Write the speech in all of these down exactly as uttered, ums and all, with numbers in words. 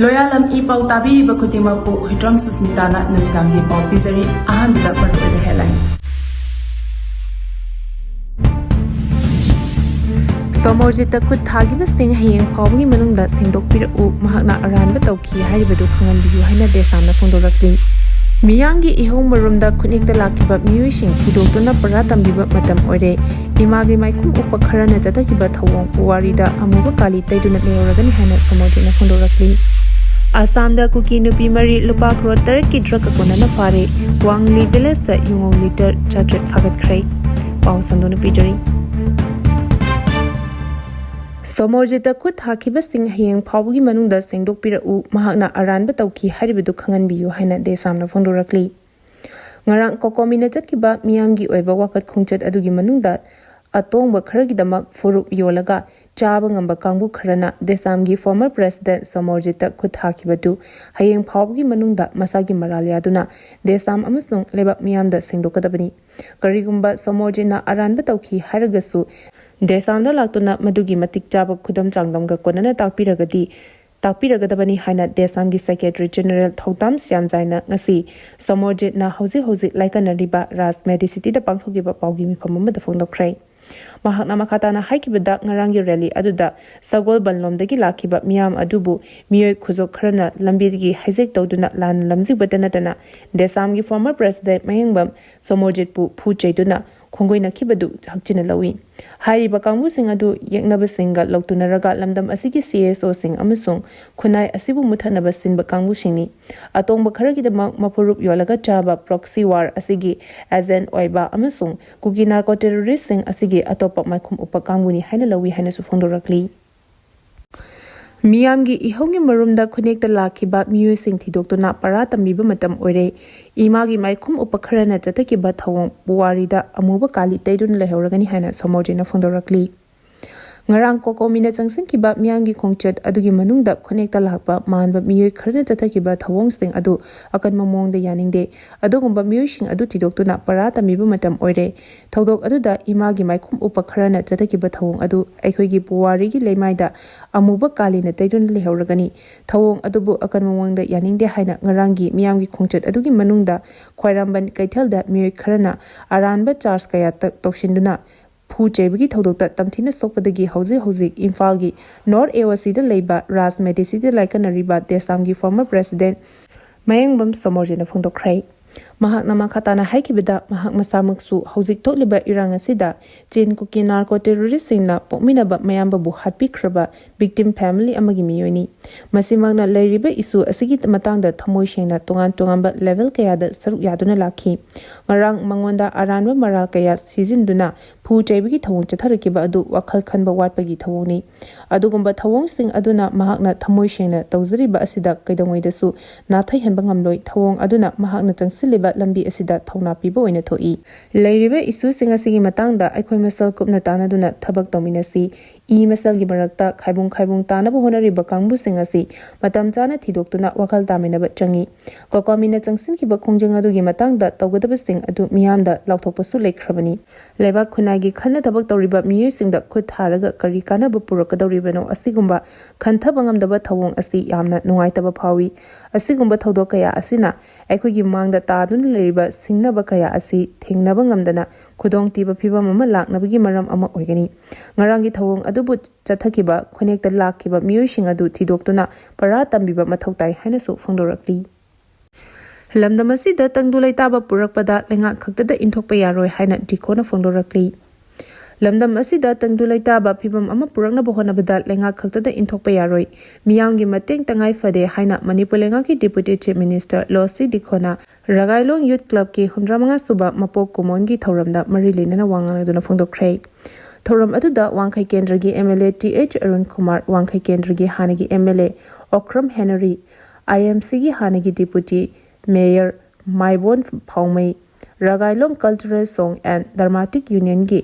ꯂꯣꯌꯥꯂꯝ E ꯄꯥꯎ ꯇꯥꯕꯤꯔꯤꯕ ꯈꯨꯗꯤꯡꯃꯛꯄꯨ ꯍꯨꯏꯗ꯭ꯔꯣꯝ ꯁꯨꯁꯃꯤꯇꯥꯅ ꯅꯨꯃꯤꯗꯥꯡꯒꯤ ꯄꯥꯎ ꯄꯤꯖꯔꯤ꯫ ꯑꯍꯥꯟꯕꯗ ꯃꯔꯨꯑꯣꯏꯕ headline꯫ ꯁꯣꯃꯣꯔꯖꯤꯠꯇ ꯈꯨꯠ ꯊꯥꯈꯤꯕꯁꯤꯡ ꯍꯌꯦꯡ ꯐꯥꯎꯕꯒꯤ ꯃꯅꯨꯡꯗ ꯁꯦꯡꯗꯣꯛꯄꯤꯔꯛꯎ, ꯃꯍꯥꯛꯅ ꯑꯔꯥꯟꯕ ꯇꯧꯈꯤ ꯍꯥꯏꯔꯤꯕꯗꯨ ꯈꯪꯍꯟꯕꯤꯌꯨ ꯍꯥꯏꯅ ꯗꯦꯁꯥꯝꯅ ꯐꯣꯡꯗꯣꯔꯛꯂꯤ꯫ ꯃꯤꯌꯥꯝꯒꯤ ꯏꯍꯧ ꯃꯔꯨꯝꯗ ꯈꯨꯠꯅꯦꯛꯇ ꯂꯥꯛꯈꯤꯕ ꯃꯤꯑꯣꯏꯁꯤꯡ ꯊꯤꯗꯣꯛꯇꯨꯅ ꯄꯔꯥ ꯇꯝꯕꯤꯕ ꯃꯇꯝ ꯑꯣꯏꯔꯦ꯫ ꯏꯃꯥꯒꯤ ꯃꯥꯏꯈꯨꯝ ꯎꯞꯄ ꯈꯔꯅ ꯆꯠꯊꯈꯤꯕ ꯊꯧꯑꯣꯡ ꯄꯨꯋꯥꯔꯤꯗ ꯑꯃꯨꯕ ꯀꯥꯂꯤ ꯇꯩꯗꯨꯅ ꯂꯩꯍꯧꯔꯒꯅꯤ ꯍꯥꯏꯅ ꯁꯣꯃꯣꯔꯖꯤꯠꯅ ꯐꯣꯡꯗꯣꯔꯛꯂꯤ꯫ ꯑꯁꯥꯝꯗ ꯀꯨꯀꯤ ꯅꯨꯄꯤ ꯃꯔꯤ ꯂꯨꯄꯥ ꯀ꯭ꯔꯣꯔ ꯇꯔꯦꯠꯀꯤ ꯗ꯭ꯔꯒ ꯀꯣꯟꯅꯅ ꯐꯥꯔꯦ꯫ ꯋꯥꯡꯂꯤ ꯚꯤꯂꯦꯖꯇ ꯌꯨꯉꯧ ꯂꯤꯇꯔ ꯆꯥꯇ꯭ꯔꯦꯠ ꯐꯥꯒꯠꯈ꯭ꯔꯦ꯫ ꯄꯥꯎ ꯁꯟꯗꯣꯛꯅ ꯄꯤꯖꯔꯤ꯫ ꯁꯣꯃꯣꯔꯖꯤꯠꯇ ꯈꯨꯠ ꯊꯥꯈꯤꯕꯁꯤꯡ ꯍꯌꯦꯡ ꯐꯥꯎꯕꯒꯤ ꯃꯅꯨꯡꯗ ꯁꯦꯡꯗꯣꯛꯄꯤꯔꯛꯎ, ꯃꯍꯥꯛꯅ ꯑꯔꯥꯟꯕ ꯇꯧꯈꯤ ꯍꯥꯏꯔꯤꯕꯗꯨ ꯈꯪꯍꯟꯕꯤꯌꯨ ꯍꯥꯏꯅ ꯗꯦꯁꯥꯝꯅ ꯐꯣꯡꯗꯣꯔꯛꯂꯤ꯫ ꯉꯔꯥꯡ ꯀꯣꯀꯣꯃꯤꯅ ꯆꯠꯈꯤꯕ ꯃꯤꯌꯥꯝꯒꯤ ꯑꯣꯏꯕ ꯋꯥꯀꯠ ꯈꯣꯡꯆꯠ ꯑꯗꯨꯒꯤ ꯃꯅꯨꯡꯗ ꯑꯇꯣꯡꯕ ꯈꯔꯒꯤꯗꯃꯛ ꯐꯨꯔꯨꯞ ꯌꯣꯜꯂꯒ ꯆꯥꯕ ꯉꯝꯕ ꯀꯥꯡꯕꯨ ꯈꯔꯅ ꯗꯦꯁꯥꯝꯒꯤ former president ꯁꯣꯃꯣꯔꯖꯤꯠꯇ ꯈꯨꯠ ꯊꯥꯈꯤꯕꯗꯨ ꯍꯌꯦꯡ ꯐꯥꯎꯕꯒꯤ ꯃꯅꯨꯡꯗ ꯃꯁꯥꯒꯤ ꯃꯔꯥꯜ ꯌꯥꯗꯨꯅ ꯗꯦꯁꯥꯝ ꯑꯃꯁꯨꯡ ꯂꯩꯕꯥꯛ ꯃꯤꯌꯥꯝꯗ ꯁꯦꯡꯗꯣꯛꯀꯗꯕꯅꯤ꯫ ꯀꯔꯤꯒꯨꯝꯕ ꯁꯣꯃꯣꯔꯖꯤꯠꯅ ꯑꯔꯥꯟꯕ ꯇꯧꯈꯤ ꯍꯥꯏꯔꯒꯁꯨ ꯗꯦꯁꯥꯝꯗ ꯂꯥꯛꯇꯨꯅ ꯃꯗꯨꯒꯤ ꯃꯇꯤꯛ ꯆꯥꯕ ꯈꯨꯗꯝ ꯆꯥꯡꯗꯝꯒ ꯀꯣꯟꯅꯅ ꯇꯥꯛꯄꯤꯔꯒꯗꯤ ꯇꯥꯛꯄꯤꯔꯒꯗꯕꯅꯤ ꯍꯥꯏꯅ ꯗꯦꯁꯥꯝꯒꯤ secretary general ꯊꯧꯗꯥꯝ ꯁ꯭ꯌꯥꯝꯖꯥꯏꯅ ꯉꯁꯤ ꯁꯣꯃꯣꯔꯖꯤꯠꯅ ꯍꯧꯖꯤꯛ ꯍꯧꯖꯤꯛ ꯂꯥꯏꯀꯠꯅꯔꯤꯕ ꯔꯥꯖ ꯃꯦꯗꯤꯁꯤꯇꯤꯗ ꯄꯥꯡꯊꯣꯛꯈꯤꯕ ꯄꯥꯎꯒꯤ ꯃꯤꯐꯝ ꯑꯃꯗ ꯐꯣꯡꯗꯣꯛꯈ꯭ꯔꯦ꯫ ꯃꯍꯥꯛꯅ ꯃꯈꯥ ꯇꯥꯅ ꯍꯥꯏꯈꯤꯕꯗ, ꯉꯔꯥꯡꯒꯤ rally ꯑꯗꯨꯗ ꯁꯒꯣꯜꯕꯟꯂꯣꯝꯗꯒꯤ ꯂꯥꯛꯈꯤꯕ ꯃꯤꯌꯥꯝ ꯑꯗꯨꯕꯨ ꯃꯤꯑꯣꯏ ꯈꯨꯖꯣꯞ ꯈꯔꯅ ꯂꯝꯕꯤꯗꯒꯤ hijack ꯇꯧꯗꯨꯅ ꯂꯥꯟꯅ ꯂꯝꯖꯤꯡꯕꯇ ꯅꯠꯇꯅ ꯗꯦꯁꯥꯝꯒꯤ former president ꯃꯌꯦꯡꯕꯝ ꯁꯣꯃꯣꯔꯖꯤꯠꯄꯨ ꯐꯨ ꯆꯩꯗꯨꯅ ꯈꯣꯡꯒꯣꯏꯅꯈꯤꯕꯗꯨ ꯍꯛꯆꯤꯟꯅ ꯂꯧꯏ꯫ ꯍꯥꯏꯔꯤꯕ ꯀꯥꯡꯕꯨꯁꯤꯡ ꯑꯗꯨ ꯌꯦꯛꯅꯕꯁꯤꯡꯒ ꯂꯧꯇꯨꯅꯔꯒ ꯂꯝꯗꯝ ꯑꯁꯤꯒꯤ CSOꯁꯤꯡ ꯑꯃꯁꯨꯡ ꯈꯨꯟꯅꯥꯏ ꯑꯁꯤꯕꯨ ꯃꯨꯊꯠꯅꯕ ꯁꯤꯟꯕ ꯀꯥꯡꯕꯨꯁꯤꯡꯅꯤ꯫ ꯑꯇꯣꯡꯕ ꯈꯔꯒꯤꯗꯃꯛ ꯃꯐꯨꯔꯨꯞ ꯌꯣꯜꯂꯒ ꯆꯥꯕ proxy war ꯑꯁꯤꯒꯤ agent ꯑꯣꯏꯕ ꯑꯃꯁꯨꯡ ꯀꯨꯀꯤ narco terroristꯁꯤꯡ ꯑꯁꯤꯒꯤ ꯑꯇꯣꯞꯄ ꯃꯥꯏꯈꯨꯝ ꯎꯞꯄ ꯀꯥꯡꯕꯨꯅꯤ ꯍꯥꯏꯅ ꯂꯧꯏ ꯍꯥꯏꯅꯁꯨ ꯐꯣꯡꯗꯣꯔꯛꯂꯤ꯫ ꯃꯤꯌꯥꯝꯒꯤ ꯏꯍꯧꯒꯤ ꯃꯔꯨꯝꯗ ꯈꯨꯠꯅꯦꯛꯇ ꯂꯥꯛꯈꯤꯕ ꯃꯤꯑꯣꯏꯁꯤꯡ ꯊꯤꯗꯣꯛꯇꯨꯅ ꯄꯔꯥ ꯇꯝꯕꯤꯕ ꯃꯇꯝ ꯑꯣꯏꯔꯦ꯫ ꯏꯃꯥꯒꯤ ꯃꯥꯏꯈꯨꯝ ꯎꯞꯄ ꯈꯔꯅ ꯆꯠꯊꯈꯤꯕ ꯊꯧꯑꯣꯡ ꯄꯨꯋꯥꯔꯤꯗ ꯑꯃꯨꯕ ꯀꯥꯂꯤ ꯇꯩꯗꯨꯅ ꯂꯩꯍꯧꯔꯒꯅꯤ ꯍꯥꯏꯅ ꯁꯣꯃꯣꯔꯖꯤꯠꯅ ꯐꯣꯡꯗꯣꯔꯛꯂꯤ꯫ ꯉꯔꯥꯡ ꯀꯣꯀꯣꯃꯤꯅ ꯆꯪꯁꯤꯟꯈꯤꯕ ꯃꯤꯌꯥꯝꯒꯤ ꯈꯣꯡꯆꯠ ꯑꯗꯨꯒꯤ ꯃꯅꯨꯡꯗ ꯈꯨꯟꯅꯦꯛꯇ ꯂꯥꯛꯄ ꯃꯥꯟꯕ ꯃꯤꯑꯣꯏ ꯈꯔꯅ ꯆꯠꯊꯈꯤꯕ ꯊꯧꯑꯣꯡꯁꯤꯡ ꯑꯗꯨ ꯑꯀꯟꯕ ꯃꯑꯣꯡꯗ ꯌꯥꯅꯤꯡꯗꯦ꯫ ꯑꯗꯨꯒꯨꯝꯕ ꯃꯤꯑꯣꯏꯁꯤꯡ ꯑꯗꯨ ꯊꯤꯗꯣꯛꯇꯨꯅ ꯄꯔꯥ ꯇꯝꯕꯤꯕ ꯃꯇꯝ ꯑꯣꯏꯔꯦ꯫ ꯊꯧꯗꯣꯛ ꯑꯗꯨꯗ ꯏꯃꯥꯒꯤ ꯃꯥꯏꯈꯨꯝ ꯎꯞꯄ ꯈꯔꯅ ꯆꯠꯊꯈꯤꯕ ꯊꯧꯑꯣꯡ ꯑꯗꯨ ꯑꯩꯈꯣꯏꯒꯤ ꯄꯨꯋꯥꯔꯤꯒꯤ ꯂꯩꯃꯥꯏꯗ ꯑꯃꯨꯕ ꯀꯥꯂꯤꯅ ꯇꯩꯗꯨꯅ ꯂꯩꯍꯧꯔꯒꯅꯤ꯫ ꯊꯧꯑꯣꯡ ꯑꯗꯨꯕꯨ ꯑꯀꯟꯕ ꯃꯑꯣꯡꯗ ꯌꯥꯅꯤꯡꯗꯦ ꯍꯥꯏꯅ ꯉꯔꯥꯡꯒꯤ ꯃꯤꯌꯥꯝꯒꯤ ꯈꯣꯡꯆꯠ ꯑꯗꯨꯒꯤ ꯃꯅꯨꯡꯗ ꯈ꯭ꯋꯥꯏꯔꯝꯕꯟ ꯀꯩꯊꯦꯜꯗ ꯃꯤꯑꯣꯏ ꯈꯔꯅ ꯑꯔꯥꯟꯕ ꯆꯥꯔꯖ ꯀꯌꯥ ꯇ-, ꯇꯧꯁꯤꯟꯗꯨꯅ ꯐꯨ ꯆꯩꯕꯒꯤ ꯊꯧꯗꯣꯛꯇ ꯇꯝꯊꯤꯅ ꯁꯣꯛꯄꯗꯒꯤ ꯍꯧꯖꯤꯛ ꯍꯧꯖꯤꯛ ꯏꯝꯐꯥꯜꯒꯤ ꯅꯣꯔꯠ ꯑꯦ ꯑꯣ ꯁꯤꯗ ꯂꯩꯕ ꯔꯥꯖ ꯃꯦꯗꯤꯁꯤꯗ ꯂꯥꯏꯀꯠꯅꯔꯤꯕ ꯗꯦꯁꯥꯝꯒꯤ ꯐꯣꯔꯃꯔ ꯄ꯭ꯔꯦꯁꯤꯗꯦꯟꯠ ꯃꯌꯦꯡꯕꯝ ꯁꯣꯃꯣꯔꯖꯤꯅ ꯐꯣꯡꯗꯣꯛꯈ꯭ꯔꯦ꯫ ꯃꯍꯥꯛꯅ ꯃꯈꯥ ꯇꯥꯅ ꯍꯥꯏꯈꯤꯕꯗ, ꯃꯍꯥꯛ ꯃꯁꯥꯃꯛꯁꯨ ꯍꯧꯖꯤꯛ ꯊꯣꯛꯂꯤꯕ ꯏꯔꯥꯡ ꯑꯁꯤꯗ ꯆꯤꯟ ꯀꯨꯀꯤ ꯅꯥꯔꯀꯣ ꯇꯦꯔꯣꯔꯤꯁꯁꯤꯡꯅ ꯄꯣꯛꯃꯤꯟꯅꯕ ꯃꯌꯥꯝꯕꯕꯨ ꯍꯥꯠꯄꯤꯈ꯭ꯔꯕ ꯚꯤꯛꯇꯤꯝ ꯐꯦꯃꯤꯂꯤ ꯑꯃꯒꯤ ꯃꯤꯑꯣꯏꯅꯤ꯫ ꯃꯁꯤꯃꯛꯅ ꯂꯩꯔꯤꯕ ꯏꯁꯨ ꯑꯁꯤꯒꯤ ꯃꯇꯥꯡꯗ ꯊꯃꯣꯏ ꯁꯦꯡꯅ ꯇꯣꯉꯥꯟ ꯇꯣꯉꯥꯟꯕ ꯂꯦꯚꯦꯜ ꯀꯌꯥꯗ ꯁꯔꯨꯛ ꯌꯥꯗꯨꯅ ꯂꯥꯛꯈꯤ꯫ ꯉꯔꯥꯡ ꯃꯉꯣꯟꯗ ꯑꯔꯥꯟꯕ ꯃꯔꯥꯜ ꯀꯌꯥ ꯁꯤꯖꯤꯟꯗꯨꯅ ꯐꯨ ꯆꯩꯕꯒꯤ ꯊꯧꯑꯣꯡ ꯆꯠꯊꯔꯛꯈꯤꯕ ꯑꯗꯨ ꯋꯥꯈꯜ ꯈꯟꯕ ꯋꯥꯠꯄꯒꯤ ꯊꯧꯑꯣꯡꯅꯤ꯫ ꯑꯗꯨꯒꯨꯝꯕ ꯊꯧꯑꯣꯡꯁꯤꯡ ꯑꯗꯨꯅ ꯃꯍꯥꯛꯅ ꯊꯃꯣꯏ ꯁꯦꯡꯅ ꯇꯧꯖꯔꯤꯕ ꯑꯁꯤꯗ ꯀꯩꯗꯧꯉꯩꯗꯁꯨ ꯅꯥꯊꯩꯍꯟꯕ ꯉꯝꯂꯣꯏ꯫ ꯊꯧꯑꯣꯡ ꯑꯗꯨꯅ ꯃꯍꯥꯛꯅ ꯆꯪꯁꯤꯜꯂꯤꯕ ꯂꯝꯕꯤ ꯑꯁꯤꯗ ꯊꯧꯅꯥ ꯄꯤꯕ ꯑꯣꯏꯅ ꯊꯣꯛꯏ꯫ ꯂꯩꯔꯤꯕ ꯏꯁꯨꯁꯤꯡ ꯑꯁꯤꯒꯤ ꯃꯇꯥꯡꯗ ꯑꯩꯈꯣꯏ ꯃꯁꯦꯜ ꯀꯨꯞꯅ ꯇꯥꯟꯅꯗꯨꯅ ꯊꯕꯛ ꯇꯧꯃꯤꯟꯅꯁꯤ꯫ ꯏ ꯃꯁꯦꯜꯒꯤ ꯃꯔꯛꯇ ꯈꯥꯏꯕꯨꯡ ꯈꯥꯏꯕꯨꯡ ꯇꯥꯅꯕ ꯍꯣꯠꯅꯔꯤꯕ ꯀꯥꯡꯕꯨꯁꯤꯡ ꯑꯁꯤ ꯃꯇꯝ ꯆꯥꯅ ꯊꯤꯗꯣꯛꯇꯨꯅ ꯋꯥꯈꯜ ꯇꯥꯃꯤꯟꯅꯕ ꯆꯪꯏ꯫ ꯀꯣꯀꯣꯃꯤꯅ ꯆꯪꯁꯤꯟꯈꯤꯕ ꯈꯣꯡꯖꯪ ꯑꯗꯨꯒꯤ ꯃꯇꯥꯡꯗ ꯇꯧꯒꯗꯕꯁꯤꯡ ꯑꯗꯨ ꯃꯤꯌꯥꯝꯗ ꯂꯥꯎꯊꯣꯛꯄꯁꯨ ꯂꯩꯈ꯭ꯔꯕꯅꯤ꯫ ꯂꯩꯕꯥꯛ ꯈꯨꯟꯅꯥꯏꯒꯤ ꯈꯟꯅ ꯊꯕꯛ ꯇꯧꯔꯤꯕ ꯃꯤꯑꯣꯏꯁꯤꯡꯗ ꯈꯨꯠ ꯊꯥꯔꯒ ꯀꯔꯤ ꯀꯥꯟꯅꯕ ꯄꯨꯔꯛꯀꯗꯧꯔꯤꯕꯅꯣ? ꯑꯁꯤꯒꯨꯝꯕ ꯈꯟꯊꯕ ꯉꯝꯗꯕ ꯊꯧꯑꯣꯡ ꯑꯁꯤ ꯌꯥꯝꯅ ꯅꯨꯡꯉꯥꯏꯇꯕ ꯐꯥꯎꯏ꯫ ꯑꯁꯤꯒꯨꯝꯕ ꯊꯧꯗꯣꯛ ꯀꯌꯥ ꯑꯁꯤꯅ ꯑꯩꯈꯣꯏꯒꯤ ꯃꯥꯡꯗ ꯇꯥꯗꯨꯅ ꯂꯩꯔꯤꯕ ꯁꯤꯡꯅꯕ ꯀꯌꯥ ꯑꯁꯤ ꯊꯦꯡꯅꯕ ꯉꯝꯗꯅ ꯈꯨꯗꯣꯡꯊꯤꯕ ꯐꯤꯚꯝ ꯑꯃ ꯂꯥꯛꯅꯕꯒꯤ ꯃꯔꯝ ꯑꯃ ꯑꯣꯏꯒꯅꯤ꯫ ꯉꯔꯥꯡꯒꯤ ꯊꯧꯑꯣꯡ ꯑꯗꯨꯕꯨ ꯆꯠꯊꯈꯤꯕ ꯈꯨꯟꯅꯦꯛꯇ ꯂꯥꯛꯈꯤꯕ ꯃꯤꯑꯣꯏꯁꯤꯡ ꯑꯗꯨ ꯊꯤꯗꯣꯛꯇꯨꯅ ꯄꯔꯥ ꯇꯝꯕꯤꯕ ꯃꯊꯧ ꯇꯥꯏ ꯍꯥꯏꯅꯁꯨ ꯐꯣꯡꯗꯣꯔꯛꯂꯤ꯫ ꯂꯝꯗꯝ ꯑꯁꯤꯗ ꯇꯪꯗꯨ ꯂꯩꯇꯥꯕ ꯄꯨꯔꯛꯄꯗ ꯂꯩꯉꯥꯛ ꯈꯛꯇꯗ ꯏꯟꯊꯣꯛꯄ ꯌꯥꯔꯣꯏ ꯍꯥꯏꯅ ꯗꯤꯀꯣꯅ ꯐꯣꯡꯗꯣꯔꯛꯂꯤ꯫ ꯂꯝꯗꯝ ꯑꯁꯤꯗ ꯇꯪꯗꯨ ꯂꯩꯇꯥꯕ ꯐꯤꯚꯝ ꯑꯃ ꯄꯨꯔꯛꯅꯕ ꯍꯣꯠꯅꯕꯗ ꯂꯩꯉꯥꯛ ꯈꯛꯇꯗ ꯏꯟꯊꯣꯛꯄ ꯌꯥꯔꯣꯏ꯫ ꯃꯤꯌꯥꯝꯒꯤ ꯃꯇꯦꯡ ꯇꯉꯥꯏ ꯐꯗꯦ ꯍꯥꯏꯅ ꯃꯅꯤꯄꯨꯔ ꯂꯩꯉꯥꯛꯀꯤ ꯗꯤꯄꯨꯇꯤ ꯆꯤꯐ ꯃꯤꯅꯤꯁꯇꯔ ꯂꯣꯁꯤ ꯗꯤꯀꯣꯅ ꯔꯒꯥꯏꯂꯣꯡ ꯌꯨꯠ ꯀ꯭ꯂꯕꯀꯤ ꯍꯨꯝꯗ꯭ꯔꯥ ꯃꯉꯥ ꯁꯨꯕ ꯃꯄꯣꯛ ꯀꯨꯝꯑꯣꯟꯒꯤ ꯊꯧꯔꯝꯗ ꯃꯔꯤ ꯂꯩꯅꯅ ꯋꯥ ꯉꯥꯡꯅꯗꯨꯅ ꯐꯣꯡꯗꯣꯛꯈ꯭ꯔꯦ꯫ ꯊꯧꯔꯝ ꯑꯗꯨꯗ ꯋꯥꯡꯈꯩ ꯀꯦꯟꯗ꯭ꯔꯒꯤ M L A T H Arun Kumar, Wangkhei ꯀꯦꯟꯗ꯭ꯔꯒꯤ ꯍꯥꯟꯅꯒꯤ M L A Okram Henry, I M ꯁꯤꯒꯤ ꯍꯥꯟꯅꯒꯤ deputy mayor Maibam Phaomei, Ragailong cultural song and dramatic ꯌꯨꯅꯤꯌꯟꯒꯤ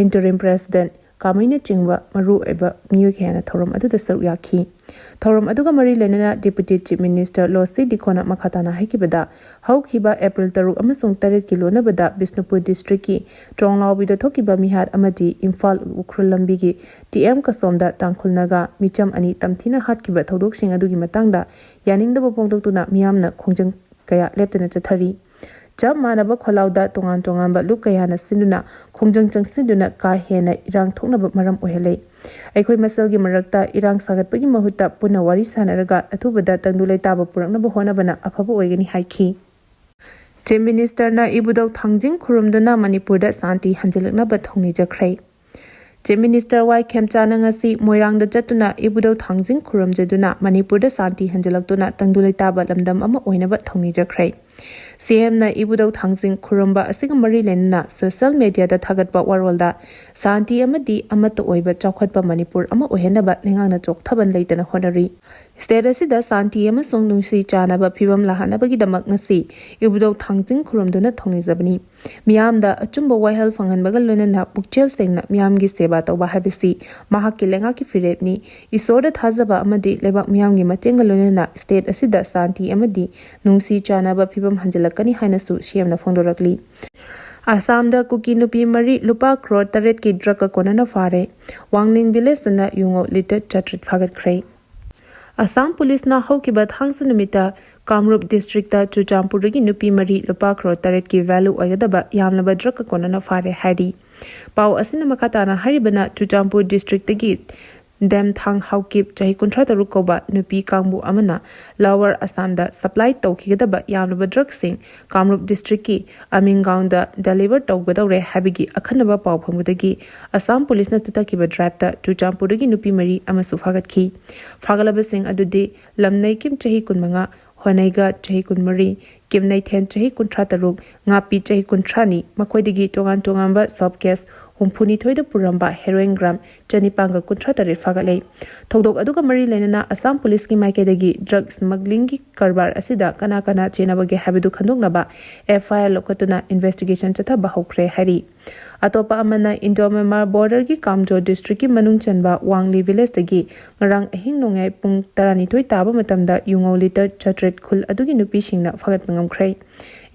ꯏꯟꯇꯔꯤꯝ ꯄ꯭ꯔꯦꯁꯤꯗꯦꯟꯠ ꯀꯥꯃꯩꯅꯆꯤꯡꯕ ꯃꯔꯨꯑꯣꯏꯕ ꯃꯤꯑꯣꯏ ꯀꯌꯥꯅ ꯊꯧꯔꯝ ꯑꯗꯨꯗ ꯁꯔꯨꯛ ꯌꯥꯈꯤ꯫ ꯊꯧꯔꯝ ꯑꯗꯨꯒ ꯃꯔꯤ ꯂꯩꯅꯅ Deputy Chief Minister ꯂꯣꯁꯤ ꯗꯤꯈꯣꯅ ꯃꯈꯥ ꯇꯥꯅ ꯍꯥꯏꯈꯤꯕꯗ, ꯍꯧꯈꯤꯕ April ꯇꯔꯨꯛ ꯑꯃꯁꯨꯡ ꯇꯔꯦꯠꯀꯤ ꯂꯣꯟꯅꯕꯗ ꯕꯤꯁꯅꯨꯄꯨꯔ districtꯀꯤ ꯇ꯭ꯔꯣꯡꯂꯥꯎꯕꯤꯗ ꯊꯣꯛꯈꯤꯕ ꯃꯤꯍꯥꯠ ꯑꯃꯗꯤ ꯏꯝꯐꯥꯜ ꯎꯈ꯭ꯔꯨꯜ ꯂꯝꯕꯤꯒꯤ T M ꯀꯁꯣꯝꯗ ꯇꯥꯡꯈꯨꯜ ꯅꯥꯒꯥ ꯃꯤꯆꯝ ꯑꯅꯤ ꯇꯝꯊꯤꯅ ꯍꯥꯠꯈꯤꯕ ꯊꯧꯗꯣꯛꯁꯤꯡ ꯑꯗꯨꯒꯤ ꯃꯇꯥꯡꯗ ꯌꯥꯅꯤꯡꯗꯕ ꯐꯣꯡꯗꯣꯛꯇꯨꯅ ꯃꯤꯌꯥꯝꯅ ꯈꯣꯡꯖꯪ ꯀꯌꯥ ꯂꯦꯞꯇꯅ ꯆꯠꯊꯔꯤ꯫ ꯆꯞ ꯃꯥꯟꯅꯕ ꯈꯣꯜꯂꯥꯎꯗ ꯇꯣꯉꯥꯟ ꯇꯣꯉꯥꯟꯕ ꯂꯨꯞ ꯀꯌꯥꯅ ꯁꯤꯟꯗꯨꯅ ꯈꯣꯡꯖꯪ ꯆꯪꯁꯤꯟꯗꯨꯅ ꯀꯥ ꯍꯦꯟꯅ ꯏꯔꯥꯡ ꯊꯣꯛꯅꯕ ꯃꯔꯝ ꯑꯣꯏꯍꯜꯂꯦ꯫ ꯑꯩꯈꯣꯏ ꯃꯁꯦꯜꯒꯤ ꯃꯔꯛꯇ ꯏꯔꯥꯡ ꯁꯥꯒꯠꯄꯒꯤ ꯃꯍꯨꯠꯇ ꯄꯨꯟꯅ ꯋꯥꯔꯤ ꯁꯥꯟꯅꯔꯒ ꯑꯊꯨꯕꯗ ꯇꯪꯗꯨ ꯂꯩꯇꯥꯕ ꯄꯨꯔꯛꯅꯕ ꯍꯣꯠꯅꯕꯅ ꯑꯐꯕ ꯑꯣꯏꯒꯅꯤ ꯍꯥꯏꯈꯤ꯫ Chief Ministerꯅ ꯏꯕꯨꯙꯧ ꯊꯥꯡꯖꯤꯡ ꯈꯨꯔꯨꯝꯗꯨꯅ ꯃꯅꯤꯄꯨꯔꯗ ꯁꯥꯟꯇꯤ ꯍꯟꯖꯤꯜꯂꯛꯅꯕ ꯊꯧꯅꯤꯖꯈ꯭ꯔꯦ꯫ Chief Minister ꯋꯥꯏ ꯈꯦꯝꯆꯥꯅ ꯉꯁꯤ ꯃꯣꯏꯔꯥꯡꯗ ꯆꯠꯇꯨꯅ ꯏꯕꯨꯙꯧ ꯊꯥꯡꯖꯤꯡ ꯈꯨꯔꯨꯝꯖꯗꯨꯅ ꯃꯅꯤꯄꯨꯔꯗ ꯁꯥꯟꯇꯤ ꯍꯟꯖꯤꯜꯂꯛꯇꯨꯅ ꯇꯪꯗꯨ ꯂꯩꯇꯥꯕ ꯂꯝꯗꯝ ꯑꯃ ꯑꯣꯏꯅꯕ ꯊꯧꯅꯤꯖꯈ꯭ꯔꯦ꯫ CMꯅ ꯏꯕꯨꯙꯧ ꯊꯥꯡꯖꯤꯡ ꯈꯨꯔꯨꯝꯕ ꯑꯁꯤꯒ ꯃꯔꯤ ꯂꯩꯅꯅ social mediaꯗ ꯊꯥꯒꯠꯄ ꯋꯥꯔꯣꯜꯗ, ꯁꯥꯟꯇꯤ ꯑꯃꯗꯤ ꯑꯃꯠꯇ ꯑꯣꯏꯕ ꯆꯥꯎꯈꯠꯄ ꯃꯅꯤꯄꯨꯔ ꯑꯃ ꯑꯣꯏꯍꯟꯅꯕ ꯂꯩꯉꯥꯛꯅ ꯆꯣꯛꯊꯕ ꯂꯩꯇꯅ ꯍꯣꯠꯅꯔꯤ꯫ State ꯑꯁꯤꯗ ꯁꯥꯟꯇꯤ ꯑꯃꯁꯨꯡ ꯅꯨꯡꯁꯤ ꯆꯥꯟꯅꯕ ꯐꯤꯕꯝ ꯂꯥꯛꯍꯟꯅꯕꯒꯤꯗꯃꯛ ꯉꯁꯤ ꯏꯕꯨꯙꯧ ꯊꯥꯡꯖꯤꯡ ꯈꯨꯔꯨꯝꯗꯨꯅ ꯊꯧꯅꯤꯖꯕꯅꯤ꯫ ꯃꯤꯌꯥꯝꯗ ꯑꯆꯨꯝꯕ ꯋꯥꯌꯦꯜ ꯐꯪꯍꯟꯕꯒ ꯂꯣꯏꯅꯅ ꯄꯨꯛꯆꯦꯜ ꯁꯦꯡꯅ ꯃꯤꯌꯥꯝꯒꯤ ꯁꯦꯕꯥ ꯇꯧꯕ ꯍꯥꯏꯕꯁꯤ ꯃꯍꯥꯛꯀꯤ ꯂꯩꯉꯥꯛꯀꯤ ꯐꯤꯔꯦꯞꯅꯤ꯫ ꯏꯁꯣꯔꯗ ꯊꯥꯖꯕ ꯑꯃꯗꯤ ꯂꯩꯕꯥꯛ ꯃꯤꯌꯥꯝꯒꯤ ꯃꯇꯦꯡꯒ ꯂꯣꯏꯅꯅ state ꯑꯁꯤꯗ ꯁꯥꯟꯇꯤ ꯑꯃꯗꯤ ꯅꯨꯡꯁꯤ ꯆꯥꯟꯅꯕ ꯐꯤꯕꯝ ꯍꯟꯖꯤꯜꯂꯛꯀꯅꯤ ꯍꯥꯏꯅꯁꯨ CMꯅ ꯐꯣꯡꯗꯣꯔꯛꯂꯤ꯫ ꯑꯁꯥꯝꯗ ꯀꯨꯀꯤ ꯅꯨꯄꯤ ꯃꯔꯤ ꯂꯨꯄꯥ ꯀ꯭ꯔꯣꯔ ꯇꯔꯦꯠꯀꯤ drugꯀ ꯀꯣꯟꯅꯅ ꯐꯥꯔꯦ꯫ ꯋꯥꯡꯂꯤꯡ villageꯇꯅ ꯌꯨꯉꯧ litre ꯆꯥꯇ꯭ꯔꯦꯠ ꯐꯥꯒꯠꯈ꯭ꯔꯦ꯫ ꯑꯁꯥꯝ ꯄꯨꯂꯤꯁꯅ ꯍꯧꯈꯤꯕ ꯊꯥꯡꯖ ꯅꯨꯃꯤꯠꯇ ꯀꯥꯃꯔꯨꯞ districtꯇ ꯆꯨꯔꯆꯥꯟꯄꯨꯔꯗꯒꯤ ꯅꯨꯄꯤ ꯃꯔꯤ ꯂꯨꯄꯥ ꯀ꯭ꯔꯣꯔ ꯇꯔꯦꯠꯀꯤ value ꯑꯣꯏꯒꯗꯕ ꯌꯥꯝꯂꯕ drugꯀ ꯀꯣꯟꯅꯅ ꯐꯥꯔꯦ ꯍꯥꯏꯔꯤ꯫ ꯄꯥꯎ ꯑꯁꯤꯅ ꯃꯈꯥ ꯇꯥꯅ ꯍꯥꯏꯔꯤꯕꯅ, ꯆꯨꯔꯆꯥꯟꯄꯨꯔ districtꯇꯒꯤ ꯗꯦꯝꯊꯥꯡ ꯍꯥꯎꯀꯤꯞ, ꯆꯍꯤ ꯀꯨꯟꯊ꯭ꯔꯥ ꯇꯔꯨꯛ ꯀꯧꯕ ꯅꯨꯄꯤ ꯀꯥꯡꯕꯨ ꯑꯃꯅ Lower ꯑꯁꯥꯝꯗ supply ꯇꯧꯈꯤꯒꯗꯕ ꯌꯥꯝꯂꯕ drugꯁꯤꯡ ꯀꯥꯃꯔꯨꯞ districtꯀꯤ ꯑꯃꯤꯡꯒꯥꯎꯟꯗ deliver ꯇꯧꯒꯗꯧꯔꯦ ꯍꯥꯏꯕꯒꯤ ꯑꯈꯟꯅꯕ ꯄꯥꯎ ꯐꯪꯕꯗꯒꯤ ꯑꯁꯥꯝ ꯄꯨꯂꯤꯁꯅ ꯆꯠꯊꯈꯤꯕ driveꯇ ꯆꯨꯔꯆꯥꯟꯄꯨꯔꯗꯒꯤ ꯅꯨꯄꯤ ꯃꯔꯤ ꯑꯃꯁꯨ ꯐꯥꯒꯠꯈꯤ꯫ ꯐꯥꯒꯠꯂꯕꯁꯤꯡ ꯑꯗꯨꯗꯤ ꯂꯝꯅꯩꯀꯤꯝ, ꯆꯍꯤ ꯀꯨꯟꯃꯉꯥ, ꯍꯣꯅꯩꯒ, ꯆꯍꯤ ꯀꯨꯟꯃꯔꯤ, ꯀꯤꯝꯅꯩꯊꯦꯟ, ꯆꯍꯤ ꯀꯨꯟꯊ꯭ꯔꯥ ꯇꯔꯨꯛ, ꯉꯥꯄꯤ, ꯆꯍꯤ ꯀꯨꯟꯊ꯭ꯔꯥꯅꯤ꯫ ꯃꯈꯣꯏꯗꯒꯤ ꯇꯣꯉꯥꯟ ꯇꯣꯉꯥꯟꯕ soap case ꯍꯨꯝꯐꯨꯅꯤꯊꯣꯏꯗ ꯄꯨꯔꯝꯕ heroin gram ꯆꯅꯤꯄꯥꯟꯒ ꯀꯨꯟꯊ꯭ꯔꯥ ꯇꯔꯦꯠ ꯐꯥꯒꯠꯂꯦ꯫ ꯊꯧꯗꯣꯛ ꯑꯗꯨꯒ ꯃꯔꯤ ꯂꯩꯅꯅ ꯑꯁꯥꯝ ꯄꯨꯂꯤꯁꯀꯤ ꯃꯥꯏꯀꯩꯗꯒꯤ drug smuggling ꯒꯤ ꯀꯔꯕꯥꯔ ꯑꯁꯤꯗ ꯀꯅꯥ ꯀꯅꯥ ꯆꯦꯟꯅꯕꯒꯦ ꯍꯥꯏꯕꯗꯨ ꯈꯪꯗꯣꯛꯅꯕ F I R ꯂꯧꯈꯠꯇꯨꯅ investigation ꯆꯠꯊꯕ ꯍꯧꯈ꯭ꯔꯦ ꯍꯥꯏꯔꯤ꯫ ꯑꯇꯣꯞꯄ ꯑꯃꯅ Indo Myanmar border ꯒꯤ Kamjong district ꯀꯤ ꯃꯅꯨꯡ ꯆꯟꯕ Wangli village ꯇꯒꯤ ꯉꯔꯥꯡ ꯑꯍꯤꯡ ꯅꯣꯡꯌꯥꯏ ꯄꯨꯡ ꯇꯔꯥꯅꯤꯊꯣꯏ ꯇꯥꯕ ꯃꯇꯝꯗ ꯌꯨꯉꯧ litre ꯆꯥꯇ꯭ꯔꯦꯠ ꯈꯨꯜ ꯑꯗꯨꯒꯤ ꯅꯨꯄꯤꯁꯤꯡꯅ ꯐꯥꯒꯠꯄ ꯉꯝꯈ꯭ꯔꯦ꯫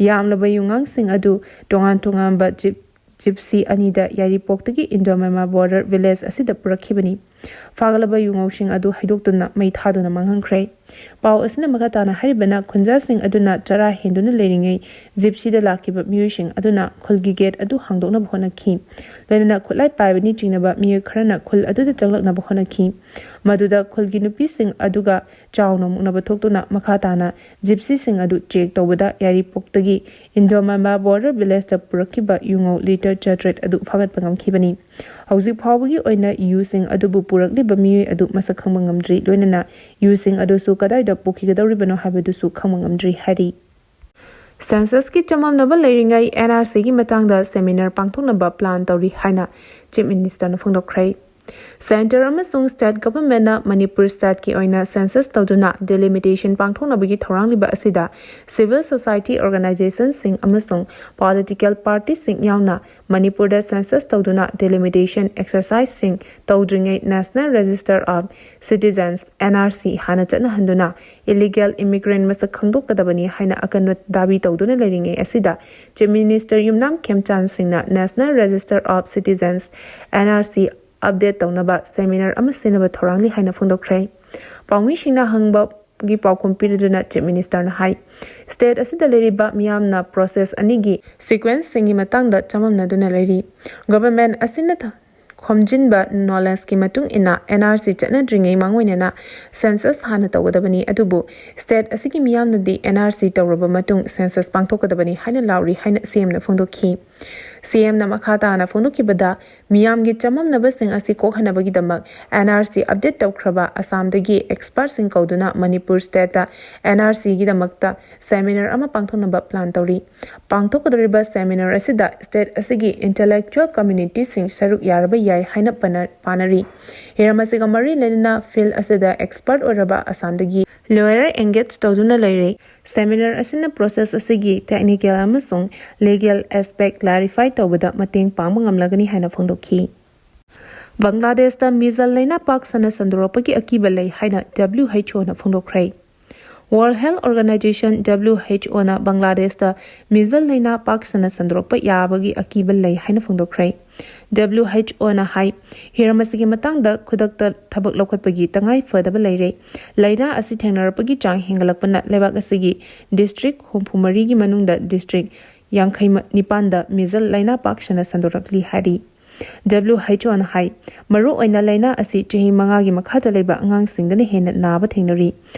ꯌꯥꯝꯂꯕ ꯌꯨꯉꯥꯡꯁꯤꯡ ꯑꯗꯨ ꯇꯣꯉꯥꯟ ꯇꯣꯉꯥꯟꯕ ꯖꯤꯞ ꯖꯤꯞꯁꯤ ꯑꯅꯤꯗ ꯌꯥꯏꯔꯤꯄꯣꯛꯇꯒꯤ Indo Myanmar border village ꯑꯁꯤꯗ ꯄꯨꯔꯛꯈꯤꯕꯅꯤ꯫ ꯐꯥꯒꯠꯂꯕ ꯌꯨꯉꯧꯁꯤꯡ ꯑꯗꯨ ꯍꯩꯗꯣꯛꯇꯨꯅ ꯃꯩ ꯊꯥꯗꯨꯅ ꯃꯥꯡꯍꯟꯈ꯭ꯔꯦ꯫ ꯄꯥꯎ ꯑꯁꯤꯅ ꯃꯈꯥ ꯇꯥꯅ ꯍꯥꯏꯔꯤꯕꯅ, ꯈꯨꯟꯖꯥꯁꯤꯡ ꯑꯗꯨꯅ ꯆꯔꯥ ꯍꯦꯟꯗꯨꯅ ꯂꯩꯔꯤꯉꯩ ꯖꯤꯞꯁꯤꯗ ꯂꯥꯛꯈꯤꯕ ꯃꯤꯑꯣꯏꯁꯤꯡ ꯑꯗꯨꯅ ꯈꯨꯜꯒꯤ gate ꯑꯗꯨ ꯍꯥꯡꯗꯣꯛꯅꯕ ꯍꯣꯠꯅꯈꯤ꯫ ꯂꯣꯏꯅꯅ ꯈꯨꯠꯂꯥꯏ ꯄꯥꯏꯕꯅꯤ ꯆꯤꯡꯅꯕ ꯃꯤꯑꯣꯏ ꯈꯔꯅ ꯈꯨꯜ ꯑꯗꯨꯗ ꯆꯪꯂꯛꯅꯕ ꯍꯣꯠꯅꯈꯤ꯫ ꯃꯗꯨꯗ ꯈꯨꯜꯒꯤ ꯅꯨꯄꯤꯁꯤꯡ ꯑꯗꯨꯒ ꯆꯥꯎꯅ ꯃꯨꯛꯅꯕ ꯊꯣꯛꯇꯨꯅ ꯃꯈꯥ ꯇꯥꯅ ꯖꯤꯞꯁꯤꯁꯤꯡ ꯑꯗꯨ check ꯇꯧꯕꯗ ꯌꯥꯏꯔꯤꯄꯣꯛꯇꯒꯤ Indo Myanmar border village ꯇ ꯄꯨꯔꯛꯈꯤꯕ ꯌꯨꯉꯧ litre ꯆꯥꯇ꯭ꯔꯦꯠ ꯑꯗꯨ ꯐꯥꯒꯠꯄ ꯉꯝꯈꯤꯕꯅꯤ꯫ ꯍꯧꯖꯤꯛ ꯐꯥꯎꯕꯒꯤ ꯑꯣꯏꯅ ꯌꯨꯁꯤꯡ ꯑꯗꯨꯕꯨ ꯄꯨꯔꯛꯂꯤꯕ ꯃꯤꯑꯣꯏ ꯑꯗꯨ ꯃꯁꯛ ꯈꯪꯕ ꯉꯝꯗ꯭ꯔꯤ, ꯂꯣꯏꯅꯅ ꯌꯨꯁꯤꯡ ꯑꯗꯨꯁꯨ ꯀꯗꯥꯏꯗ ꯄꯨꯈꯤꯒꯗꯧꯔꯤꯕꯅꯣ ꯍꯥꯏꯕꯗꯨꯁꯨ ꯈꯪꯕ ꯉꯝꯗ꯭ꯔꯤ ꯍꯥꯏꯔꯤ꯫ Census ꯀꯤ ꯆꯃꯝꯅꯕ ꯂꯩꯔꯤꯉꯩ N R C ꯒꯤ ꯃꯇꯥꯡꯗ seminar ꯄꯥꯡꯊꯣꯛꯅꯕ plan ꯇꯧꯔꯤ ꯍꯥꯏꯅ Chief Minister ꯅ ꯐꯣꯡꯗꯣꯛꯈ꯭ꯔꯦ꯫ Centre ꯑꯃꯁꯨꯡ state government ꯅ ꯃꯅꯤꯄꯨꯔ state ꯀꯤ ꯑꯣꯏꯅ census ꯇꯧꯗꯨꯅ delimitation ꯄꯥꯡꯊꯣꯛꯅꯕꯒꯤ ꯊꯧꯔꯥꯡꯂꯤꯕ ꯑꯁꯤꯗ civil society organization ꯁꯤꯡ ꯑꯃꯁꯨꯡ political party ꯁꯤꯡ ꯌꯥꯎꯅ ꯃꯅꯤꯄꯨꯔꯗ census ꯇꯧꯗꯨꯅ delimitation exercise ꯁꯤꯡ ꯇꯧꯗ꯭ꯔꯤꯉꯩ National Register of Citizens, N R C, ꯍꯥꯟꯅ ꯆꯠꯅꯍꯟꯗꯨꯅ illegal immigrant ꯃꯁꯛ ꯈꯪꯗꯣꯛꯀꯗꯕꯅꯤ ꯍꯥꯏꯅ ꯑꯀꯟꯕ ꯗꯥꯕꯤ ꯇꯧꯗꯨꯅ ꯂꯩꯔꯤꯉꯩ ꯑꯁꯤꯗ Chief Minister ꯌꯨꯝꯅꯥꯝ ꯈꯦꯝꯆꯥꯟ ꯁꯤꯡꯅ National Register of Citizens, N R C, update ꯇꯧꯅꯕ seminar ꯑꯃ ꯁꯤꯟꯅꯕ ꯊꯧꯔꯥꯡꯂꯤ ꯍꯥꯏꯅ ꯐꯣꯡꯗꯣꯛꯈ꯭ꯔꯦ꯫ ꯄꯥꯎꯃꯤꯁꯤꯡꯅ ꯍꯪꯕꯒꯤ ꯄꯥꯎꯈꯨꯝ ꯄꯤꯔꯗꯨꯅ Chief Minister ꯅ ꯍꯥꯏ, state ꯑꯁꯤꯗ ꯂꯩꯔꯤꯕ ꯃꯤꯌꯥꯝꯅ process ꯑꯅꯤꯒꯤ sequence ꯁꯤꯡꯒꯤ ꯃꯇꯥꯡꯗ ꯆꯃꯝꯅꯗꯨꯅ ꯂꯩꯔꯤ꯫ Government ꯑꯁꯤꯅ ꯊ-, ꯈꯣꯝꯖꯤꯟꯕ knowledge ꯀꯤ ꯃꯇꯨꯡ ꯏꯟꯅ N R C ꯆꯠꯅꯗ꯭ꯔꯤꯉꯩ ꯃꯥꯡꯑꯣꯏꯅꯅ census ꯍꯥꯟꯅ ꯇꯧꯒꯗꯕꯅꯤ, ꯑꯗꯨꯕꯨ state ꯑꯁꯤꯒꯤ ꯃꯤꯌꯥꯝꯅꯗꯤ N R C ꯇꯧꯔꯕ ꯃꯇꯨꯡ census ꯄꯥꯡꯊꯣꯛꯀꯗꯕꯅꯤ ꯍꯥꯏꯅ ꯂꯥꯎꯔꯤ ꯍꯥꯏꯅ C M ꯅ ꯐꯣꯡꯗꯣꯛꯈꯤ꯫ ꯁꯤ ꯑꯦꯝꯅ ꯃꯈꯥ ꯇꯥꯅ ꯐꯣꯡꯗꯣꯛꯈꯤꯕꯗ, ꯃꯤꯌꯥꯝꯒꯤ ꯆꯃꯝꯅꯕꯁꯤꯡ ꯑꯁꯤ ꯀꯣꯛꯍꯟꯅꯕꯒꯤꯗꯃꯛ ꯑꯦꯟ ꯑꯥꯔ ꯁꯤ ꯑꯞꯗꯦꯠ ꯇꯧꯈ꯭ꯔꯕ ꯑꯁꯥꯝꯗꯒꯤ ꯑꯦꯛꯁꯄꯔꯠꯁꯤꯡ ꯀꯧꯗꯨꯅ ꯃꯅꯤꯄꯨꯔ ꯁ꯭ꯇꯦꯠꯇ ꯑꯦꯟ ꯑꯥꯔ ꯁꯤꯒꯤꯗꯃꯛꯇ ꯁꯦꯃꯤꯅꯥꯔ ꯑꯃ ꯄꯥꯡꯊꯣꯛꯅꯕ ꯄ꯭ꯂꯥꯟ ꯇꯧꯔꯤ꯫ ꯄꯥꯡꯊꯣꯛꯀꯗꯧꯔꯤꯕ ꯁꯦꯃꯤꯅꯥꯔ ꯑꯁꯤꯗ ꯁ꯭ꯇꯦꯠ ꯑꯁꯤꯒꯤ ꯏꯟꯇꯦꯂꯦꯛꯆꯨꯑꯦꯜ ꯀꯝꯃ꯭ꯌꯨꯅꯤꯇꯤꯁꯤꯡ ꯁꯔꯨꯛ ꯌꯥꯔꯕ ꯌꯥꯏ ꯍꯥꯏꯅ ꯄꯥꯅ-, ꯄꯥꯅꯔꯤ꯫ ꯍꯤꯔꯝ ꯑꯁꯤꯒ ꯃꯔꯤ ꯂꯩꯅꯅ ꯐꯤꯜꯗ ꯑꯁꯤꯗ ꯑꯦꯛꯁꯄꯔꯠ ꯑꯣꯏꯔꯕ ꯑꯁꯥꯝꯗꯒꯤ ꯂꯣꯌꯔ ꯑꯦꯡꯒꯦꯖ ꯇꯧꯗꯨꯅ ꯂꯩꯔꯦ꯫ ꯁꯦꯃꯤꯅꯥꯔ ꯑꯁꯤꯅ ꯄ꯭ꯔꯣꯁꯦꯁ ꯑꯁꯤꯒꯤ ꯇꯦꯛꯅꯤꯀꯦꯜ ꯑꯃꯁꯨꯡ ꯂꯤꯒꯦꯜ ꯑꯦꯁꯄꯦꯛ ꯀ꯭ꯂꯦꯔꯤꯐꯥꯏ ꯇꯧꯕꯗ ꯃꯇꯦꯡ ꯄꯥꯡꯕ ꯉꯝꯂꯒꯅꯤ ꯍꯥꯏꯅ ꯐꯣꯡꯗꯣꯛꯈꯤ꯫ ꯕꯪꯒ꯭ꯂꯥꯗꯦꯁꯇ ꯃꯤꯖꯜ ꯂꯩꯅꯥ ꯄꯥꯛ ꯁꯟꯅ ꯁꯟꯗꯣꯔꯛꯄꯒꯤ ꯑꯀꯤꯕ ꯂꯩ ꯍꯥꯏꯅ ꯗꯕ꯭ꯂꯤꯎ ꯑꯩꯆ ꯑꯣꯅ ꯐꯣꯡꯗꯣꯛꯈ꯭ꯔꯦ꯫ World health organization, W H ꯑꯣꯅ ꯕꯪꯒ꯭ꯂꯥꯗꯦꯁꯇ ꯃꯤꯖꯜ ꯂꯩꯅꯥ ꯄꯥꯛ ꯁꯟꯅ ꯁꯟꯗꯣꯔꯛꯄ ꯌꯥꯕꯒꯤ ꯑꯀꯤꯕ ꯂꯩ ꯍꯥꯏꯅ ꯐꯣꯡꯗꯣꯛꯈ꯭ꯔꯦ꯫ ꯗꯕ꯭ꯂꯤꯎ ꯑꯩꯆ ꯑꯣꯅ ꯍꯥꯏ, ꯍꯤꯔꯝ ꯑꯁꯤꯒꯤ ꯃꯇꯥꯡꯗ ꯈꯨꯗꯛꯇ ꯊꯕꯛ ꯂꯧꯈꯠꯄꯒꯤ ꯇꯉꯥꯏ ꯐꯗꯕ ꯂꯩꯔꯦ꯫ ꯂꯩꯅꯥ ꯑꯁꯤ ꯊꯦꯡꯅꯔꯛꯄꯒꯤ ꯆꯥꯡ ꯍꯦꯟꯒꯠꯂꯛꯄꯅ ꯂꯩꯕꯥꯛ ꯑꯁꯤꯒꯤ ꯗꯤꯁꯇ꯭ꯔꯤꯛ ꯍꯨꯝꯐꯨ ꯃꯔꯤꯒꯤ ꯃꯅꯨꯡꯗ ꯗꯤꯁꯇ꯭ꯔꯤꯛ ꯌꯥꯡꯈꯩ ꯅꯤꯄꯥꯟꯗ ꯃꯤꯖꯜ ꯂꯩꯅꯥ ꯄꯥꯛ ꯁꯟꯅ ꯁꯟꯗꯣꯔꯛꯂꯤ ꯍꯥꯏꯔꯤ꯫ ꯗꯕ꯭ꯂꯤꯎ ꯑꯩꯆ ꯑꯣꯅ ꯍꯥꯏ, ꯃꯔꯨꯑꯣꯏꯅ ꯂꯩꯅꯥ ꯑꯁꯤ ꯆꯍꯤ ꯃꯉꯥꯒꯤ ꯃꯈꯥꯗ ꯂꯩꯕ ꯑꯉꯥꯡꯁꯤꯡꯗꯅ ꯍꯦꯟꯅ ꯅꯥꯕ ꯊꯦꯡꯅꯔꯤ꯫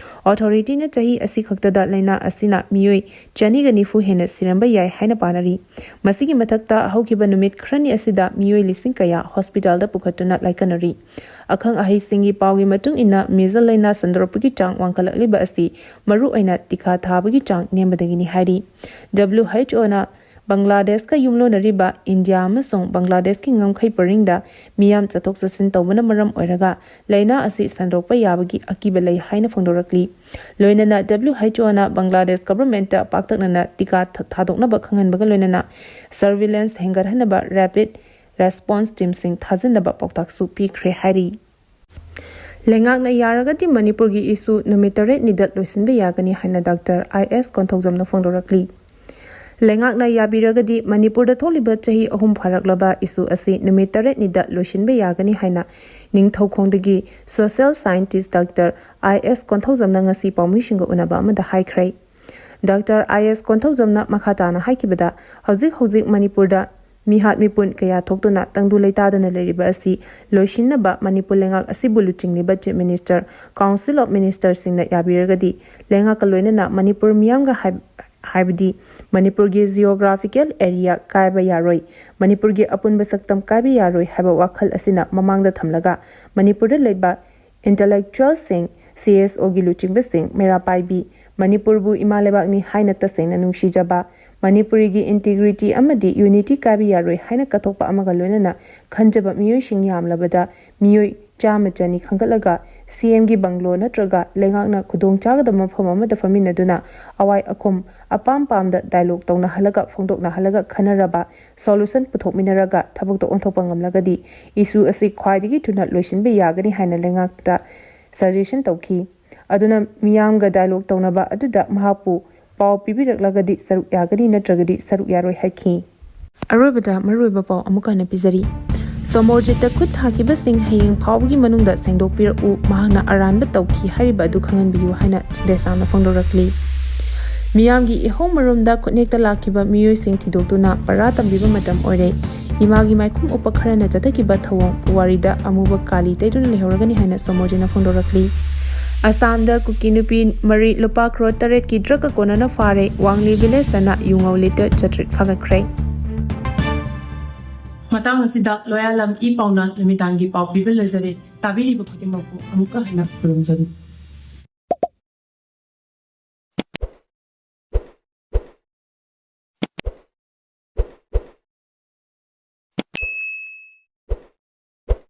ꯑꯣꯊꯣꯔꯤꯇꯤꯅ ꯆꯍꯤ ꯑꯁꯤ ꯈꯛꯇꯗ ꯂꯩꯅꯥ ꯑꯁꯤꯅ ꯃꯤꯑꯣꯏ ꯆꯅꯤꯒ ꯅꯤꯐꯨ ꯍꯦꯟꯅ ꯁꯤꯔꯝꯕ ꯌꯥꯏ ꯍꯥꯏꯅ ꯄꯥꯅꯔꯤ꯫ ꯃꯁꯤꯒꯤ ꯃꯊꯛꯇ, ꯍꯧꯈꯤꯕ ꯅꯨꯃꯤꯠ ꯈꯔꯅꯤ ꯑꯁꯤꯗ ꯃꯤꯑꯣꯏ ꯂꯤꯁꯤꯡ ꯀꯌꯥ ꯍꯣꯁꯄꯤꯇꯥꯜꯗ ꯄꯨꯈꯠꯇꯨꯅ ꯂꯥꯏꯀꯠꯅꯔꯤ꯫ ꯑꯈꯪ ꯑꯍꯩꯁꯤꯡꯒꯤ ꯄꯥꯎꯒꯤ ꯃꯇꯨꯡ ꯏꯟꯅ, ꯃꯤꯖꯜ ꯂꯩꯅꯥ ꯁꯟꯗꯣꯔꯛꯄꯒꯤ ꯆꯥꯡ ꯋꯥꯡꯈꯠꯂꯛꯂꯤꯕ ꯑꯁꯤ ꯃꯔꯨꯑꯣꯏꯅ ꯇꯤꯀꯥ ꯊꯥꯕꯒꯤ ꯆꯥꯡ ꯅꯦꯝꯕꯗꯒꯤꯅꯤ ꯍꯥꯏꯔꯤ꯫ ꯗꯕ꯭ꯂꯤꯎ ꯑꯩꯆ ꯑꯣꯅ ꯕꯪꯒ꯭ꯂꯥꯗꯦꯁꯀ ꯌꯨꯝꯂꯣꯟꯅꯔꯤꯕ ꯏꯟꯗꯤꯌꯥ ꯑꯃꯁꯨꯡ ꯕꯪꯒ꯭ꯂꯥꯗꯦꯁꯀꯤ ꯉꯝꯈꯩ ꯄꯔꯤꯡꯗ ꯃꯤꯌꯥꯝ ꯆꯠꯊꯣꯛ ꯆꯠꯁꯤꯟ ꯇꯧꯕꯅ ꯃꯔꯝ ꯑꯣꯏꯔꯒ ꯂꯩꯅꯥ ꯑꯁꯤ ꯁꯟꯗꯣꯔꯛꯄ ꯌꯥꯕꯒꯤ ꯑꯀꯤꯕ ꯂꯩ ꯍꯥꯏꯅ ꯐꯣꯡꯗꯣꯔꯛꯂꯤ꯫ ꯂꯣꯏꯅꯅ ꯗꯕ꯭ꯂꯤꯎ ꯑꯩꯆ ꯑꯣꯅ ꯕꯪꯒ꯭ꯂꯥꯗꯦꯁ ꯒꯚꯔꯟꯃꯦꯟꯠꯇ ꯄꯥꯛꯇꯛꯅꯅ ꯇꯤꯀꯥ ꯊ-, ꯊꯥꯗꯣꯛꯅꯕ ꯈꯪꯍꯟꯕꯒ ꯂꯣꯏꯅꯅ ꯁꯔꯚꯤꯂꯦꯟꯁ ꯍꯦꯟꯒꯠꯍꯟꯅꯕ ꯔꯦꯄꯤꯗ ꯔꯦꯁꯄꯣꯟꯁ ꯇꯤꯝꯁꯤꯡ ꯊꯥꯖꯤꯟꯅꯕ ꯄꯥꯎꯇꯥꯛꯁꯨ ꯄꯤꯈ꯭ꯔꯦ ꯍꯥꯏꯔꯤ꯫ ꯂꯩꯉꯥꯛꯅ ꯌꯥꯔꯒꯗꯤ ꯃꯅꯤꯄꯨꯔꯒꯤ ꯏꯁꯨ ꯅꯨꯃꯤꯠ ꯇꯔꯦꯠꯅꯤꯗ ꯂꯣꯏꯁꯤꯟꯕ ꯌꯥꯒꯅꯤ ꯍꯥꯏꯅ ꯗꯥꯛꯇꯔ ꯑꯥꯏ ꯑꯦꯁ ꯀꯣꯟꯊꯧꯖꯝꯅ ꯐꯣꯡꯗꯣꯔꯛꯂꯤ꯫ ꯂꯩꯉꯥꯛꯅ ꯌꯥꯕꯤꯔꯒꯗꯤ ꯃꯅꯤꯄꯨꯔꯗ ꯊꯣꯛꯂꯤꯕ ꯆꯍꯤ ꯑꯍꯨꯝ ꯐꯥꯔꯛꯂꯕ ꯏꯁꯨ ꯑꯁꯤ ꯅꯨꯃꯤꯠ ꯇꯔꯦꯠꯅꯤꯗ ꯂꯣꯏꯁꯤꯟꯕ ꯌꯥꯒꯅꯤ ꯍꯥꯏꯅ ꯅꯤꯡꯊꯧꯈꯣꯡꯗꯒꯤ ꯁꯣꯁꯤꯌꯦꯜ ꯁꯥꯏꯟꯇꯤꯁ꯭ꯠ ꯗꯥꯛꯇꯔ ꯑꯥꯏ ꯑꯦꯁ ꯀꯣꯟꯊꯧꯖꯝꯅ ꯉꯁꯤ ꯄꯥꯎꯃꯤꯁꯤꯡꯒ ꯎꯅꯕ ꯑꯃꯗ ꯍꯥꯏꯈ꯭ꯔꯦ꯫ ꯗꯥꯛꯇꯔ ꯑꯥꯏ ꯑꯦꯁ ꯀꯣꯟꯊꯧꯖꯝꯅ ꯃꯈꯥ ꯇꯥꯅ ꯍꯥꯏꯈꯤꯕꯗ, ꯍꯧꯖꯤꯛ ꯍꯧꯖꯤꯛ ꯃꯅꯤꯄꯨꯔꯗ ꯃꯤꯍꯥꯠ ꯃꯤꯄꯨꯟ ꯀꯌꯥ ꯊꯣꯛꯇꯨꯅ ꯇꯪꯗꯨ ꯂꯩꯇꯥꯗꯅ ꯂꯩꯔꯤꯕ ꯑꯁꯤ ꯂꯣꯏꯁꯤꯟꯅꯕ ꯃꯅꯤꯄꯨꯔ ꯂꯩꯉꯥꯛ ꯑꯁꯤꯕꯨ ꯂꯨꯆꯤꯡꯂꯤꯕ ꯆꯤꯐ ꯃꯤꯅꯤꯁꯇꯔ, ꯀꯥꯎꯟꯁꯤꯜ ꯑꯣꯐ ꯃꯤꯅꯤꯁꯇꯔꯁꯤꯡꯅ ꯌꯥꯕꯤꯔꯒꯗꯤ ꯂꯩꯉꯥꯛꯀ ꯂꯣꯏꯅꯅ ꯃꯅꯤꯄꯨꯔ ꯃꯤꯌꯥꯝꯒ ꯍꯥꯏ-, ꯍꯥꯏꯕꯗꯤ ꯃꯅꯤꯄꯨꯔꯒꯤ geographical area ꯀꯥꯏꯕ ꯌꯥꯔꯣꯏ, ꯃꯅꯤꯄꯨꯔꯒꯤ ꯑꯄꯨꯟꯕ ꯁꯛꯇꯝ ꯀꯥꯏꯕ ꯌꯥꯔꯣꯏ ꯍꯥꯏꯕ ꯋꯥꯈꯜ ꯑꯁꯤꯅ ꯃꯃꯥꯡꯗ ꯊꯝꯂꯒ ꯃꯅꯤꯄꯨꯔꯗ ꯂꯩꯕ intellectualꯁꯤꯡ, CSOꯒꯤ ꯂꯨꯆꯤꯡꯕꯁꯤꯡ, ꯃꯩꯔꯥ ꯄꯥꯏꯕꯤ, ꯃꯅꯤꯄꯨꯔꯕꯨ ꯏꯃꯥ ꯂꯩꯕꯥꯛꯅꯤ ꯍꯥꯏꯅ ꯇꯁꯦꯡꯅ ꯅꯨꯡꯁꯤꯖꯕ, ꯃꯅꯤꯄꯨꯔꯤꯒꯤ integrity ꯑꯃꯗꯤ unity ꯀꯥꯏꯕ ꯌꯥꯔꯣꯏ ꯍꯥꯏꯅ ꯀꯠꯊꯣꯛꯄ ꯑꯃꯒ ꯂꯣꯏꯅꯅ ꯈꯟꯖꯕ ꯃꯤꯑꯣꯏꯁꯤꯡ ꯌꯥꯝꯂꯕꯗ ꯃꯤꯑꯣꯏ ꯆꯥꯝꯃ ꯆꯅꯤ ꯈꯟꯒꯠꯂꯒ CMꯒꯤ ꯕꯪꯒ꯭ꯂꯣ ꯅꯠꯇ꯭ꯔꯒ ꯂꯩꯉꯥꯛꯅ ꯈꯨꯗꯣꯡ ꯆꯥꯒꯗꯕ ꯃꯐꯝ ꯑꯃꯗ ꯐꯝꯃꯤꯟꯅꯗꯨꯅ ꯑꯋꯥꯏ ꯑꯈꯨꯝ ꯑꯄꯥꯝ ꯄꯥꯝꯗ dialogue ꯇꯧꯅꯍꯜꯂꯒ ꯐꯣꯡꯗꯣꯛꯅꯍꯜꯂꯒ ꯈꯟꯅꯔꯕ solution ꯄꯨꯊꯣꯛꯃꯤꯟꯅꯔꯒ ꯊꯕꯛꯇ ꯑꯣꯟꯊꯣꯛꯄ ꯉꯝꯂꯒꯗꯤ issue ꯑꯁꯤ ꯈ꯭ꯋꯥꯏꯗꯒꯤ ꯊꯨꯅ ꯂꯣꯏꯁꯤꯟꯕ ꯌꯥꯒꯅꯤ ꯍꯥꯏꯅ ꯂꯩꯉꯥꯛꯇ suggestion ꯇꯧꯈꯤ꯫ ꯑꯗꯨꯅ ꯃꯤꯌꯥꯝꯒ dialogue ꯇꯧꯅꯕ ꯑꯗꯨꯗ ꯃꯍꯥꯛꯄꯨ ꯄꯥꯎ ꯄꯤꯕꯤꯔꯛꯂꯒꯗꯤ ꯁꯔꯨꯛ ꯌꯥꯒꯅꯤ, ꯅꯠꯇ꯭ꯔꯒꯗꯤ ꯁꯔꯨꯛ ꯌꯥꯔꯣꯏ ꯍꯥꯏꯈꯤ꯫ ꯑꯔꯣꯏꯕꯗ ꯃꯔꯨꯑꯣꯏꯕ ꯄꯥꯎ ꯑꯃꯨꯛ ꯍꯟꯅ ꯄꯤꯖꯔꯤ꯫ ꯁꯣꯃꯣꯔꯖꯤꯠꯇ ꯈꯨꯠ ꯊꯥꯈꯤꯕꯁꯤꯡ ꯍꯌꯦꯡ ꯐꯥꯎꯕꯒꯤ ꯃꯅꯨꯡꯗ ꯁꯦꯡꯗꯣꯛꯄꯤꯔꯛꯎ, ꯃꯍꯥꯛꯅ ꯑꯔꯥꯟꯕ ꯇꯧꯈꯤ ꯍꯥꯏꯔꯤꯕ ꯑꯗꯨ ꯈꯪꯍꯟꯕꯤꯌꯨ ꯍꯥꯏꯅ ꯗꯦꯁꯥꯝꯅ ꯐꯣꯡꯗꯣꯔꯛꯂꯤ꯫ ꯃꯤꯌꯥꯝꯒꯤ ꯏꯍꯧ ꯃꯔꯨꯝꯗ ꯈꯨꯠꯅꯦꯛꯇ ꯂꯥꯛꯈꯤꯕ ꯃꯤꯑꯣꯏꯁꯤꯡ ꯊꯤꯗꯣꯛꯇꯨꯅ ꯄꯔꯥ ꯇꯝꯕꯤꯕ ꯃꯇꯝ ꯑꯣꯏꯔꯦ꯫ ꯏꯃꯥꯒꯤ ꯃꯥꯏꯈꯨꯝ ꯎꯞꯄ ꯈꯔꯅ ꯆꯠꯊꯈꯤꯕ ꯊꯧꯑꯣꯡ ꯄꯨꯋꯥꯔꯤꯗ ꯑꯃꯨꯕ ꯀꯥꯂꯤ ꯇꯩꯗꯨꯅ ꯂꯩꯍꯧꯔꯒꯅꯤ ꯍꯥꯏꯅ ꯁꯣꯃꯣꯔꯖꯤꯠꯅ ꯐꯣꯡꯗꯣꯔꯛꯂꯤ꯫ ꯑꯁꯥꯝꯗ ꯀꯨꯀꯤ ꯅꯨꯄꯤ ꯃꯔꯤ ꯂꯨꯄꯥ ꯀ꯭ꯔꯣꯔ ꯇꯔꯦꯠꯀꯤ ꯗ꯭ꯔꯒ ꯀꯣꯟꯅꯅ ꯐꯥꯔꯦ꯫ ꯋꯥꯡꯂꯤ ꯚꯤꯂꯦꯖꯇꯅ ꯌꯨꯉꯧ ꯂꯤꯇꯔ ꯆꯥꯇ꯭ꯔꯦꯠ ꯐꯥꯒꯠꯈ꯭ꯔꯦ꯫ ꯃꯇꯥꯡ ꯑꯁꯤꯗ ꯂꯣꯌꯥꯂꯝ ꯏ ꯄꯥꯎꯅ ꯅꯨꯃꯤꯗꯥꯡꯒꯤ ꯄꯥꯎ ꯄꯤꯕ ꯂꯣꯏꯖꯔꯦ꯫ ꯇꯥꯕꯤꯔꯤꯕ ꯈꯨꯗꯤꯡꯃꯛꯄꯨ ꯑꯃꯨꯛꯀ ꯍꯟꯅ ꯈꯨꯔꯨꯝꯖꯔꯤ꯫